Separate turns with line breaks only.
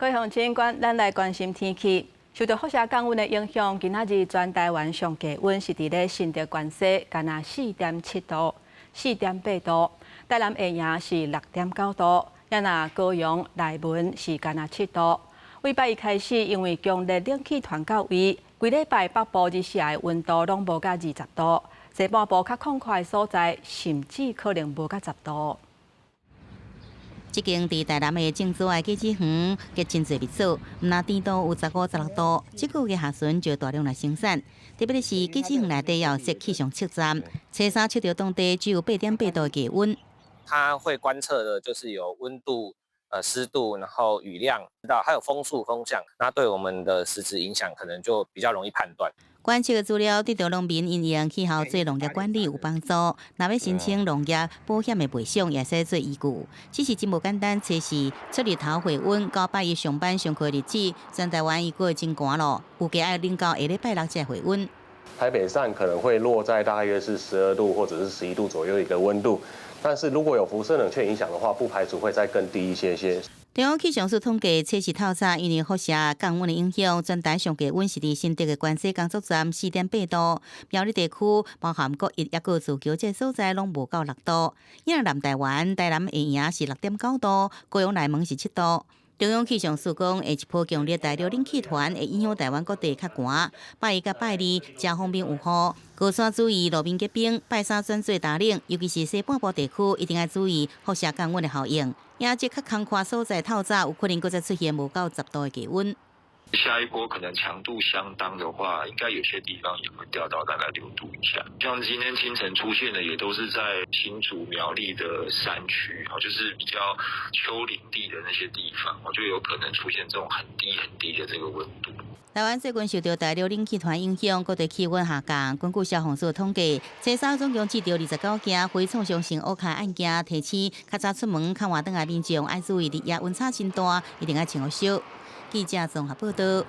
各位鄉親關，咱來關心天氣。受到輻射降溫的影響，今仔日全台灣上低溫是佇咧新竹關西，干焦4.7度、4.8度；台南下營是6.9度，也若高雄內門是干焦7度。禮拜一開始，因為強烈冷氣團到位，規禮拜北部日時的溫度攏無甲20度，西半部較曠闊的所在，甚至可能無甲10度。
這間佇台南的種苴仔果子園結真濟蜜棗，毋但甜度有15、16度，這個月下旬就大量來生產。特別是果子園內底有設氣象測站，初三測著當地只有8.8度的低溫。
它會觀測的就是有溫度、濕度，然後雨量，到還有風速、風向，那對我們的實質影響可能就比較容易判斷。
觀測的資料對著農民因應氣候做農業管理有幫助。若欲申請農業保險的賠償，也使做依據。只是真無簡單，測試出日頭回溫到拜一上班上課日子，全台灣已過真寒咯，預計愛冷到下禮拜六才回溫。
台北站可能會落在大約是12度或者是11度左右一個溫度，但是如果有輻射冷卻影響的話，不排除會再更低一些些。
中央氣象署統計，測試透早因為輻射降溫的影響，全台上低溫是佇新竹的關西工作站4.8度，苗栗地區包含國一、抑閣自強這所在攏無到6度。因為南台灣、台南下營是6.9度，高雄內門是7度。中央氣象署講，下一波強烈對流冷氣團會影響台灣各地較寒，拜一佮拜二，遮鋒面有雨，高山注意路面結冰，拜三轉做大冷，尤其是西半部地區一定愛注意輻射降溫的效應。也這較空曠所在透早有可能閣再出現無到10度的低溫。
下一波可能強度相當的話，應該有些地方也會掉到大概6度以下。像今天清晨出現的，也都是在新竹苗栗的山區，就是比較丘陵地的那些地方，就有可能出現這種很低很低的這個溫度。
台灣最近受著對流冷氣團影響，各地氣溫下降。根據消防署統計，初三總共接著29件非創傷性烏卡案件，提醒較早出門較晚轉來民眾愛注意日夜溫差真大，一定愛穿好少。記者綜合報道。